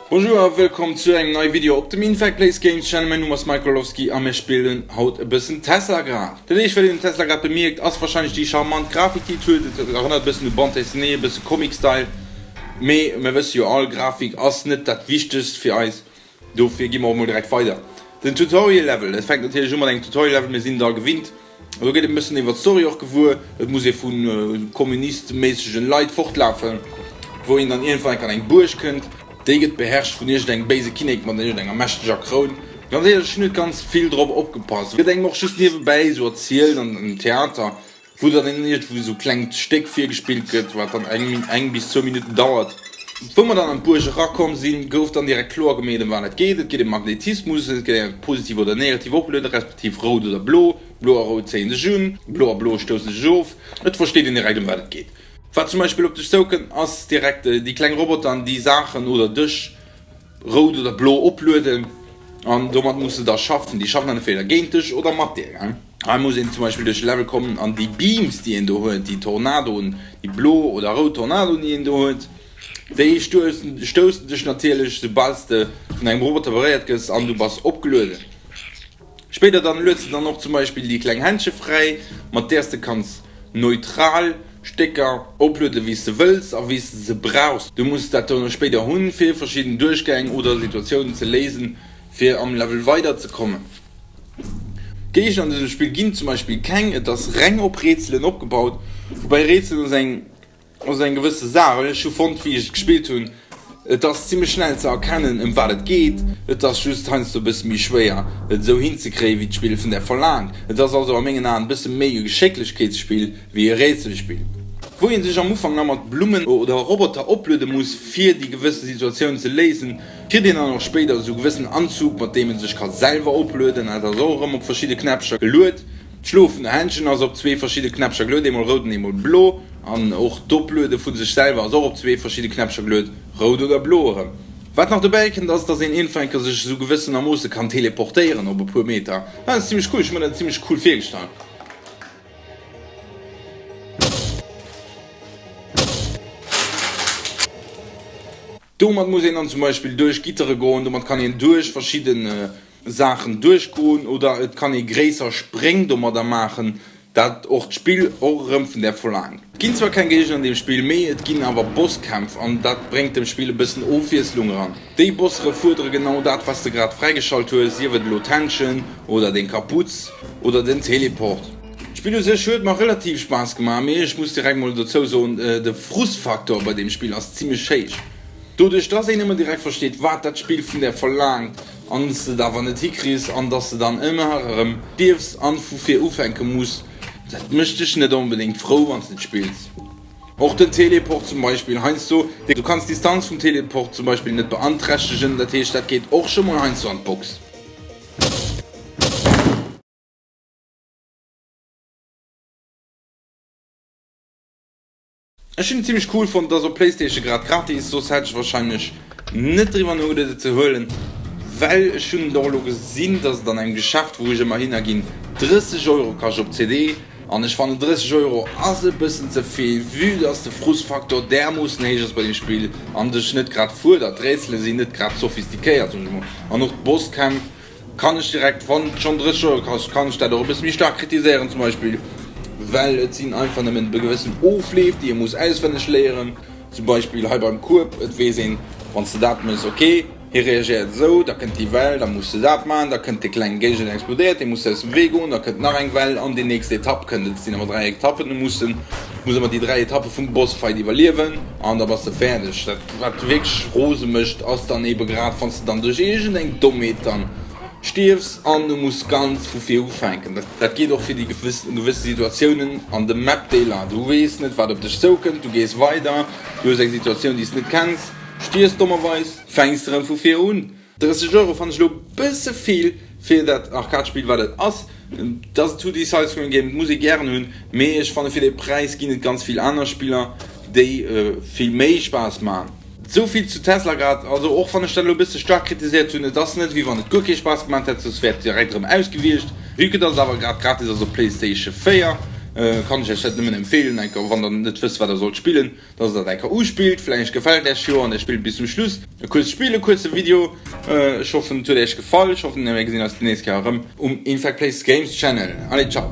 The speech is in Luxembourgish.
Bonjour a wëllkomm zu engem neie Video op dem Infect Plays Games Channel. Mäin Numm ass Mike Orlowski a mir spillen haut e bëssen Teslagrad. Dat éischt wat een um Teslagrad bemierkt ass warscheinlech déi charmant Grafik déi et huet. Et erënnert e bëssen u Bande Dessinée, e bësse Comic Style. Mee mir wësse jo all, Grafik ass net dat wichtegst fir eis. Dofir gi mer och mol direkt weider. Den Tutorial Level, et fänkt natierlech u mat engem Tutorial Level, mir sinn et all gewinnt. Do gëtt een e bëssen iwwer d'Story och gewuer, et muss ee vu kommunistméissegen Leit fortlafen, wou een dann iergendwann enk an eng Buerg kënnt. Déi gëtt beherrscht vun iergendengem béise Kinnek mat iergendenger mächteger Kroun. Ganz éierlech, ech hunn net ganz vill drop opgepasst, gëtt engem och just niewebäi esou erzielt an engem Theater. Wou dann iergendwou esou klengt Stéck virgespillt gëtt, wat dann eng, eng bis zwou Minutten dauert. Wou mer dann an d'Buerg erakomm sinn, gouf dann direkt kloer gemeet, ëm wat et geet. Et geet ëm Magnetismus, et gëtt eng positiv oder negativ opgelueden, respektiv rout oder blo. Blo a rout zéien sech un, blo a blo stousse sech of. Et versteet een direkt, ëm wat et geet. Wat zum Beispill op dech zoukënnt, ass direkt déi kleng Roboter an déi Saachen oder dech. Rout oder blo oplueden an domat muss de da schaffen. Déi schaffen entweder géint dech oder mat dir. Hei muss een zum Beispill duerch de Level kommen an déi Beams déi een do huet, déi Tornadoen, déi blo oder rout Tornadoen déi een do huet, déi stoussen dech natierlech soubal s de vun engem Roboter beréiert gëss an du bass opgelueden. Spéider dann lueds de dann och zum Beispill déi kleng Händche fräi, mat där s de kanns neutral Stécker oplueden, wéi s de wëlls a wéi s de se brauchs. Du muss dat dann och spéider hunn, fir verschidden Duerchgäng oder Situatiounen ze léisen, fir am Level weider ze kommen. Géigner an dësem Spill ginn zum Beispill keng, et ass reng op Rätselen opgebaut, woubäi Rätselen ass eng. Ass eng gewësse Saach, well ech hu fonnt wéi ech et gespillt hunn, et ass zimlech schnell ze erkennen ëm wat et geet, et ass just heiansdo e bësse méi schwéier et esou hinzekréien wéi d'Spill vun där verlaangt. Et ass also a mengen Aen e bësse méi e Geschécklechkeetsspill wéi e Rätselspill. Wou een sech am Ufank nach mat Blummen oder Roboter opluede muss fir déi gewësse Situatioun ze léisen, kritt een dann och spéider esou gewëssen Anzug mat deem en sech ka selwer oplueden, dat ass och erëm op verschidde Knäppcher geluet. D'Schloe vun der Händchen ass op zwee verschidde Knäppcher geluet, eemol rout an eemol blo. An och d'Opluede vu sech selwer ass och op zwee verschidde Knäppcher geluet, rout oder blo erëm. Wat nach dobäi kënnt ass, dass een iergendwann sech esou gewëssenermoosse kann teleportéieren op e puer Meter. Dat ass zimmlech cool, ech hu mer dat zimmlech cool virgestallt. Domat muss een dann zum Beispill duerch Gittere goen, domat kann een duerch verschidde Saachen duerchgoen oder et kann ee gréisser Spréng domadder maachen, dat och d'Spill och erëm vun där verlaangt. Et ginn zwar keng Géigner an deem Spill, mee et ginn awer Bosskämpf an dat bréngt dem Spill e bëssen Ofwiesslung eran. Déi Bossere fuerdere genau dat wat s de grad fräigeschalt hues, sief et elo d'Händschen oder deng Kaputz oder den Teleport. D'Spill u sech huet mer relativ Spaass gemaach, mee ech muss direkt mol dozou soen, de Frustfaktor bei deem Spill ass zimmlech héich. Doduerch dass een ëmmer direkt versteet wat dat Spill vun där verlaangt an s de et awer net hikriss an dass de dann ëmmer erëm stierfs an vu vir ufänke muss, dat mécht dech net onbedéngt frou wann s de et spills. Och den Teleport zum Beispill heiansdo, du kanns d'Distanz vum Teleport zum Beispill net beanträchtegen, dat heescht dat geet och scho mol heiansdo an d'Box. Ech hunn et zimmlech cool fonnt, et ass op Playstation grad gratis, soss hätt ech wahrscheinlech net driwwer nogeduet et ze huelen, well ech hunn et och elo gesinn, dass et an engem Geschäft wou ech ëmmer hinner ginn 30 Euro kascht op CD, an ech fannen 30 Euro ass e bëssen ze vill, vue dass de Frustfaktor därmoossen héich ass bei deem Spill an dech net grad fuerdert, d'Rätsele sinn net grad sophistiquéiert soen ech mol, an och d'Bosskämpf Kann ech direkt, wann et schonn 30 Euro kascht, kann ech dat och e bësse méi staark kritiséieren zum Beispill, well et sinn einfach nëmmen gewëssen Ofleef, déi ee muss auswenneg léieren. Zum Beispill hei beim Kueb, et weess een, wann s de dat méchs, ok, hie reagéiert esou, da kënnt déi Well, da muss de dat maachen, da kënnt dee klenge Géigner, deen explodéiert, dee muss de aus dem Wee goen, da kënnt nach eng Well an déi nächst Etapp kënnt. Et sinn ëmmer 3 Etappen, du muss muss ëmmer déi 3 Etappe vum Bossfight iwwerliewen an da bass de fäerdeg. Dat. Wat wierklech rose mécht ass dann ebe grad wanns de dann duerch iergend eng Dommheet dann stierfs an du muss ganz vu vir ufänken. Dat geet och fir déi gewësse Situatiounen an de Map-Deeler. Du weess net wat op dech zoukënnt, du gees weider, du hues eng Situatioun déi s net kenns, stierfs dommerweis, fänks erëm vu vir un. 30 Euro fannen ech elo bësse vill fir dat Arcade-Spill wat et ass. Et ass e 2D Sidescrolling Game, et muss ee gären hunn, mee ech fanne fir dee Präis ginn et ganz vill aner Spiller déi vill méi Spaass man. Esou vill zu Teslagrad. Also och wann ech dat elo e bësse staark kritiséiert hunn, et ass net wéi wann et guer kee Spaass gemaat hätt, soss wär et direkt erëm aus gewiescht. Vue que dass et awer grad gratis ass op Playstation 4. Kann ech iech dat nëmmen empfehlen, enker wann der net wësst wat der sollt spillen, dass der dat enker uspillt. Vläicht gefält iech jo an dir spillt bis zum Schluss. E kuerzt Spill, e kuerze Video. Ech hoffen et huet iech gefall. Ech hoffen mir gesinn eis déi nächst Kéier erëm um Infect Plays Games Channel. Allez ciao.